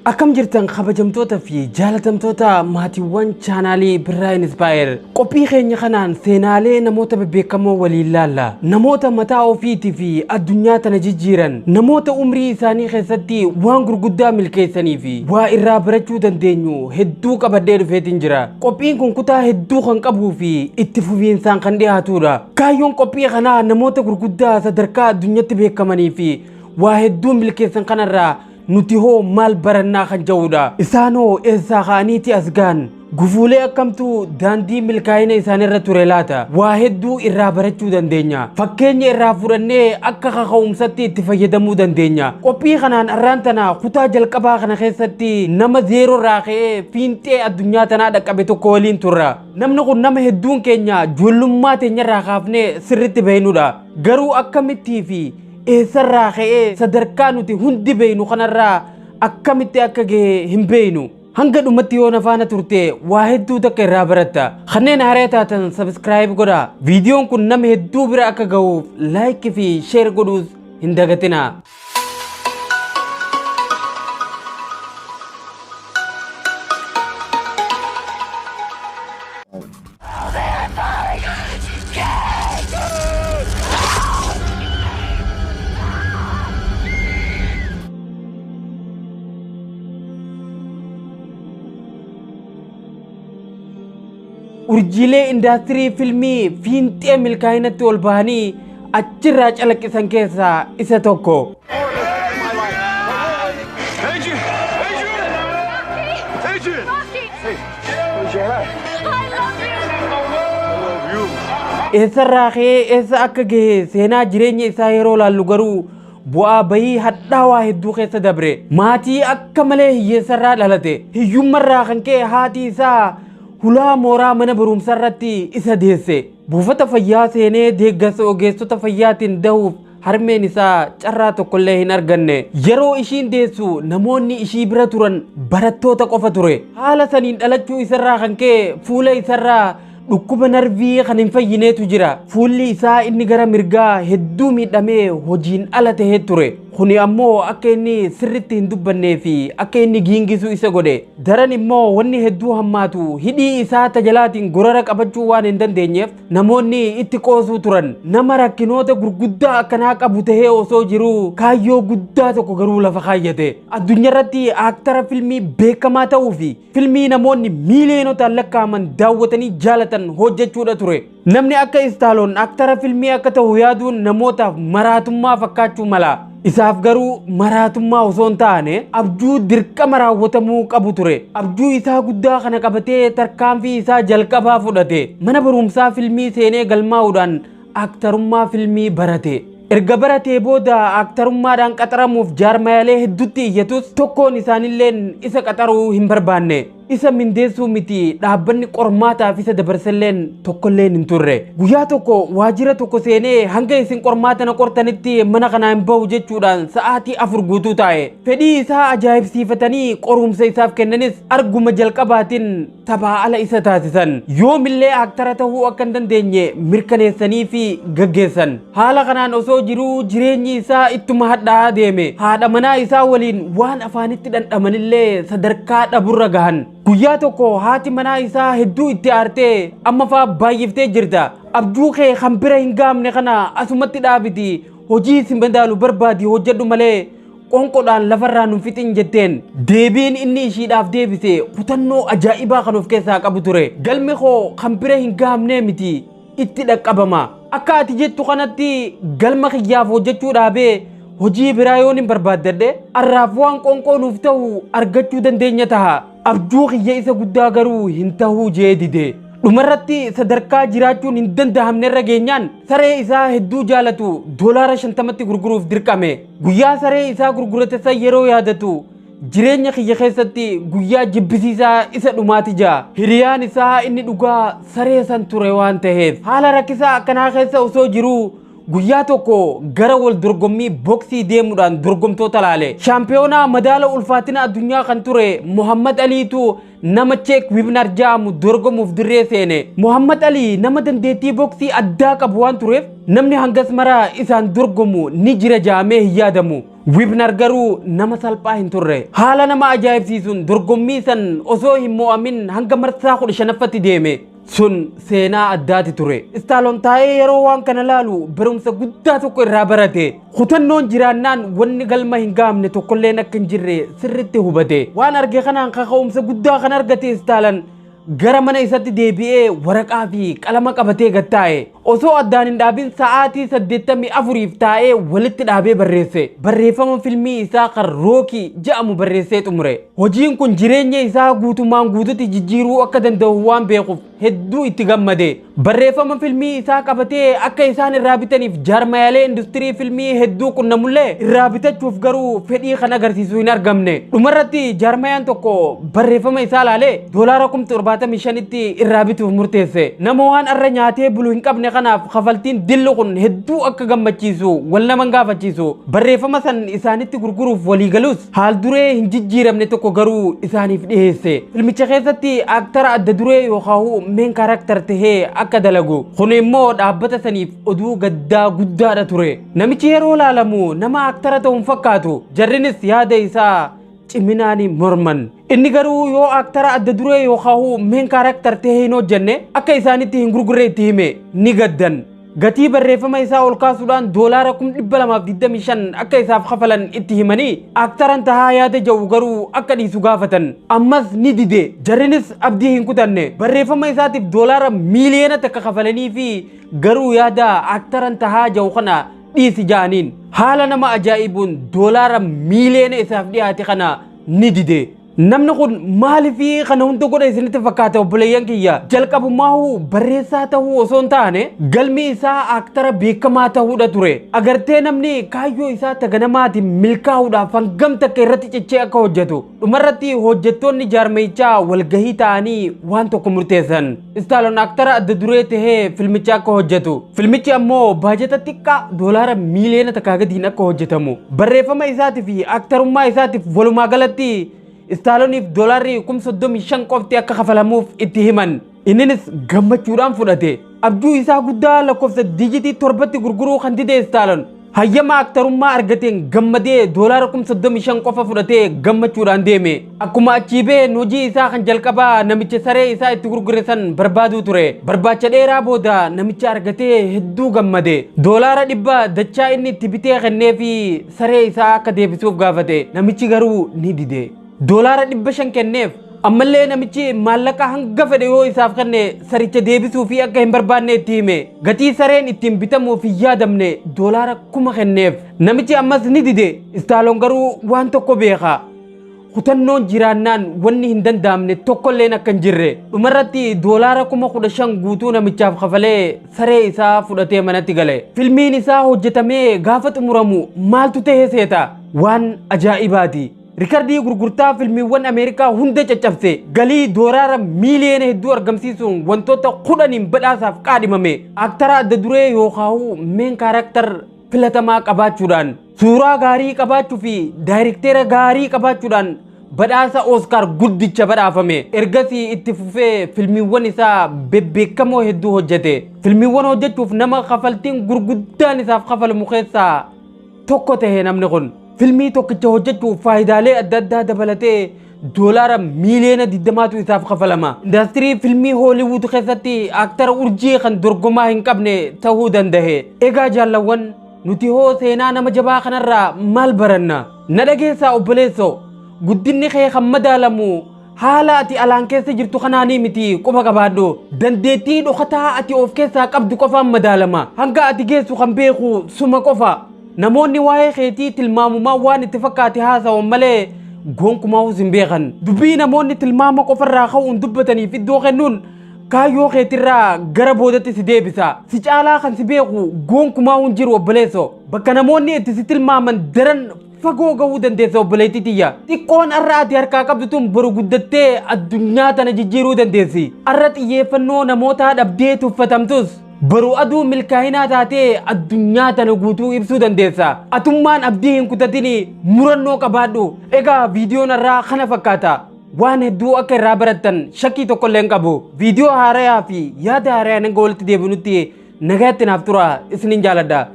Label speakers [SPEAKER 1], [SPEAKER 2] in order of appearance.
[SPEAKER 1] Akkam jirtan kabajamtoota fi jaalatamtoota maatiiwwan chaanaalii Birraa Inspire. Qophii keenya kanaan seenaalee namoota bebbeekamoo waliin laalla. Namoota mataa ofiitii fi addunyaa tana jijjiiran, namoota umrii isaanii keessatti waan gurguddaa milkeessanii fi waa irraa barachuu dandeenyu hedduu qabadhee dhufeetiin jira. Qophiin kun kutaa hedduu kan qabuu fi itti fufiinsaan kan dhiyaatudha. Kaayyoon qophii kanaa namoota gurguddaa sadarkaa addunyaatti beekamanii fi waa hedduu milkeessan kanarraa nuti hoo maal barannaa kan jedhudha. Isaan hoo eessaa ka'aniiti as ga'an? Gufuulee akkamtu daandii milkaa'ina isaanirra ture laata? Waa hedduu irraa barachuu dandeenya. Fakkeenya irraa fudhannee akka kaka'umsatti itti fayyadamuu dandeenya. Qophii kanaan arraan tana kutaa jalqabaa kana keessatti nama zeeroo irraa ka'ee fiinxee addunyaa tanaa dhaqqabe tokko waliin turra. Namni kun nama hedduun keenya ijoollummaa teenyarraa kaafnee sirriitti beeknudha. Garuu akkamittii fi eessarraa ka'ee sadarkaa nuti hundi beeknu kanarraa akkamitti akka gahe hin beeknu. Hanga dhumatti yoo na faana turte waa hedduu takka irraa baratta. Kanneen haaraa taatan subscribe godhaa. Viidiyoon kun nama hedduu bira akka gahuuf like fi share godhuus hin dagatinaa. Urjiilee indaastirii filmii fiinxee milkaa'inatti ol bahanii achirraa calaqqisan keessaa isa tokko.
[SPEAKER 2] Adrian! Adrian! Adrian! Hey, where's your hat?
[SPEAKER 3] I love you.
[SPEAKER 2] I love you.
[SPEAKER 1] Eessarraa ka'ee eessa akka gahe seenaa jireenya isaa yeroo laallu garuu bu'aa bahii hadhaawaa hedduu keessa dabre. Maatii akka malee hiyyeessarraa dhalate. Hiyyummarraa kan ka'e haati isaa hulaa mooraa mana barumsaarratti isa deesse. Buufata fayyaa seenee deeggarsa ogeessota fayyaatiin dahuuf harmeen isaa carraa tokkollee hin arganne. Yeroo ishiin deessu namoonni ishii bira turan barattoota qofa ture. Haala saniin dhalachuu isarraa kan ka'e fuula isarraa dhukkuba narvii kan hin fayyineetu jira. Fuulli isaa inni gara mirgaa hedduu miidhamee hojiin ala tahee ture. Kuni ammoo akka inni sirritti hin dubbannee fi akka inni giingisu isa godhe. Daran immoo wanni hedduu hammaatu hidhii isaa tajalaatiin gorara qabachuu waan hin dandeenyeef namoonni itti qoosuu turan. Nama rakkinoota gurguddaa akkanaa qabu tahee osoo jiruu kaayyoo guddaa tokko garuu lafa kaayyate. Addunyaarratti aaktara filmii beekamaa ta'uu fi filmii namoonni miiliyonotaan lakkaa'aman daawwatanii jaalatan hojjechuudha ture. Namni akka Istaaloon aaktara filmii akka ta'u yaaduun namootaaf maraatummaa fakkaachuu mala. Isaaf garuu maraatummaa osoo hin taane abjuu dirqama raawwatamuu qabu ture. Abjuu isaa guddaa kana qabatee tarkaanfii isaa jalqabaa fudhate. Mana barumsaa filmii seenee galmaa'uudhaan aaktarummaa filmii barate. Erga baratee booda aaktarummaadhaan qaxaramuuf jaarmayaalee hedduutti iyyatus tokkoon isaanilleen isa qaxaruu hin barbaanne. Isa mindeessuu miti dhaabbanni qormaataaf isa dabarselleen tokkolleen hin turre. Guyyaa tokko waajjira tokko seenee hanga isin qormaata na qortanitti mana kanaa hin bahu jechuudhaan sa'aatii 4 guutuu taa'e. Fedhii isaa ajaa'ibsiifatanii qorumsa isaaf kennanis arguma jalqabaatiin taphaa ala isa taasisan. Yoomillee aaktara ta'uu akka hin dandeenye mirkaneessanii fi gaggeessan. Haala kanaan osoo jiruu jireenyi isaa ittuma hadhaa'aa deeme. Haadha manaa isaa waliin waan afaanitti dhandhamanillee sadarkaa dhaburra gahan. Guyyaa tokko haati manaa isaa hedduu itti aartee amma faa baay'iftee jirta. Abjuu kee kan bira hin gahamne kana asumatti dhaabiti hojii si madaalu barbaadi hojjedhu malee qonqodhaan lafarraa nun fixin jetteen. Deebiin inni ishiidhaaf deebise kutannoo ajaa'ibaa kan of keessaa qabu ture. Galmi koo kan bira hin gahamnee miti itti dhaqqabama. Akka ati jettu kanatti galma kiyyaaf hojjechuu dhaabee hojii biraa yoon hin barbaaddadhe arraaf waan qonqoo nuuf ta'u argachuu dandeenya taha. Abjuu kiyya isa guddaa garuu hin tahuu jee dide. Dhumarratti sadarkaa jiraachuun hin danda'amne irra geenyaan saree isaa hedduu jaalatu $50tti gurguruuf dirqame. Guyyaa saree isaa gurgurate san yeroo yaadatu jireenya kiyya keessatti guyyaa jibbisiisaa isa dhumaati ja'a. Hiriyaan isaa inni dhugaa saree san ture waan ta'eef. Haala rakkisaa akkanaa keessa osoo jiruu Guyyaa tokko gara wal dorgommii boksii deemuudhaan dorgomtoota laale. Shaampiyoonaa madaala ulfaatina addunyaa kan ture Muhammad Aliitu nama Cheek Wibnar jedhamu dorgomuuf dirree seene. Muhammad Ali nama dandeettii boksii addaa qabu waan tureef, namni hangas mara isaan dorgomu ni jira jedhamee hin yaadamu. Wibnar garuu nama salphaa hin turre. Haala nama ajaa'ibsiisuun dorgommii san osoo hin mo'amin hanga marsaa 15ffatti deeme. Sun seenaa addaati ture. Istaaloon taa'ee yeroo waan kana laalu barumsa guddaa tokko irraa barate. Kutannoon jiraannaan wanni galma hin gahamne tokkolleen akka hin jirre sirritti hubate. Waan arge kanaan kaka'umsa guddaa kan argate Istaalan gara mana isatti deebi'ee waraqaa fi qalama qabatee gad taa'e. Osoo addaan hin dhaabin sa'aatii 84f taa'ee walitti dhaabee barreesse. Barreeffama filmii isaa kan Rookii jedhamu barreessee xumure. Hojiin kun jireenya isaa guutummaan guututti jijjiiruu akka danda'u waan beekuuf hedduu itti gammade. Barreeffama filmii isaa qabatee akka isaan irraa bitaniif jaarmayaalee industirii filmii hedduu qunnamullee, irraa bitachuuf garuu fedhii kan agarsiisu hin argamne. Dhumarratti jaarmayaan tokko barreeffama isaa laalee doolaara 75,000tti irraa bituuf murteesse. Nama waan arra nyaatee bulu hin qabne kanaaf kafaltiin dillu kun hedduu akka gammachiisu wal nama hin gaafachiisu. Barreeffama san isaanitti gurguruuf walii galus, haal duree hin jijjiiramne tokko garuu isaaniif dhiyeesse. Filmicha keessatti aaktara adda duree yookaan main character tahee akka dalagu. Kun immoo dhaabbata saniif oduu gaddaa guddaadha ture. Namichi yeroo laalamu nama aaktara ta'u hin fakkaatu. Jarrinis yaada isaa ciminaan morman. Inni garuu yoo aaktara adda duree yookaan main character tahee hin hojjenne akka isaanitti hin gurgurre itti hime. Ni gaddan. Gatii barreeffama isaa ol kaasuudhaan doolaara 225,000 akka isaaf kafalan itti himanii, aaktaran tahaa yaada ja'u garuu akka dhiisu gaafatan. Ammas ni dide. Jarrinis abdii hin kutanne. Barreeffama isaatiif doolaara 1 miiliyoona kafalanii fi garuu yaada aaktaran tahaa ja'u kana dhiisi ja'aniin. Haala nama ajaa'ibuun doolaara miiliyoona isaaf dhiyaate kana ni dide. Namni kun maaliifii kana hunda godha isinitti fakkaata, obboleeyyan kiyya? Jalqabumaahu barreessaa ta'uu osoo hin taane, galmi isaa aaktara beekamaa ta'uudha ture. Agartee, namni kaayyoo isaa taganamaatiin milkaa'uudhaaf hangam takka irratti cichee akka hojjetu. Dhumarratti hojjettoonni jaarmayichaa walgahii ta'anii waan tokko murteessan. Istaaloon aaktara adda duree tahee filmicha akka hojjetu. Filmichi ammoo baajata xiqqaa doolaara 1 miiliyoona gadiin akka hojjetamu. Barreeffama isaatii fi aaktarummaa isaatiif walumaa galatti Istaalooniif doolaarri 35,000 qofti akka kafalamuuf itti himan. Inninis gammachuudhaan fudhate. Abjuu isaa guddaa lakkoofsa diijitii 7tti gurguruu kan dide Istaaloon, hayyama aktarummaa argateen gammadee doolaara 35,000 qofa fudhatee gammachuudhaan deeme. Akkuma achii ba'een hojii isaa kan jalqabaa namicha saree isaa itti gurgure san barbaaduu ture. Barbaacha dheeraa booda namicha argatee hedduu gammade. Doolaara 100 dachaa inni itti bitee kennee fi saree isaa akka deebisuuf gaafate. Namichi garuu ni dide. Doolaara 500 kenneef. Ammallee namichi maallaqa hanga fedhe yoo isaaf kenne saricha deebisuu fi akka hin barbaanne itti hime. Gatii sareen ittiin bitamuuf hin yaadamne doolaara 1000 kenneef. Namichi ammas ni dide. Istaaloon garuu waan tokko beeka. Kutannoon jiraannaan wanni hin danda'amne tokkolleen akka hin jirre. Dhumarratti doolaara 15,000 guutuu namichaaf kafalee saree isaa fudhatee manatti gale. Filmiin isaa hojjetamee gaafa xumuramu maaltu ta'e seeta? Waan ajaa'ibaati. Rikardii gurgurtaa filmiiwwan Ameerikaa hunda caccabse, galii doolaara miiliyoona hedduu argamsiisuun wantoota 10n badhaasaaf qaadhimame. Aaktara adda duree yookaan main character filatamaa qabaachuudhaan, suuraa gaarii qabaachuu fi daayirekteera gaarii qabaachuudhaan badhaasa Ooskaar guddicha badhaafame. Ergasii itti fufee filmiiwwan isaa bebbeekamoo hedduu hojjete. Filmiiwwan hojjechuuf nama kafaltiin gurguddaan isaaf kafalamu keessaa tokko tahe namni kun. Filmii tokkicha hojjechuuf faayidaalee adda addaa dabalatee doolaara miiliyoona 20tu isaaf kafalama. Indaastirii filmii Hooliwud keessatti aaktara urjii kan dorgomaa hin qabne ta'uu danda'e. Egaa jaallawwan, nuti hoo seenaa nama jabaa kanarraa maal baranna? Na dhageessaa obboleessoo, guddinni kee kan madaalamu haala ati alaan keessa jirtu kanaanii miti, quba qabaadhu. Dandeettii dhokataa ati of keessaa qabdu qofaan madaalama. Hanga ati geessu kan beeku suma qofa. Namoonni waa'ee keetii tilmaamumaan waan itti fakkaate haasawan malee gonkumaa hin beekan. Dubbii namoonni tilmaama qofarraa ka'uun dubbataniif iddoo kennuun kaayyoo keetirraa gara boodatti si deebisa. Si caalaa kan si beeku gonkumaa hin jiru, obboleesso. Bakka namoonni itti si tilmaaman daran fagoo gahuu dandeessa, obboleettii tiyya. Xiqqoon har'a ati harkaa qabdu tun boru guddattee addunyaa tana jijjiiruu dandeessi. Har'a xiyyeeffannoo namootaa dhabdee tuffatamtus, Baru aduu milkaa'inaa taatee addunyaa tana guutuu ibsuu dandeessa. Atummaan abdii hin kutatin, murannoo qabaadhu. Egaa viidiyoon irraa kana fakkaata. Waan hedduu akka irraa barattan shakkii tokko illee hin qabu. Viidiyoo haarayaa fi yaada haarayaa hanga walitti deebinutti nagaatti naaf tura, isinin jaaladha.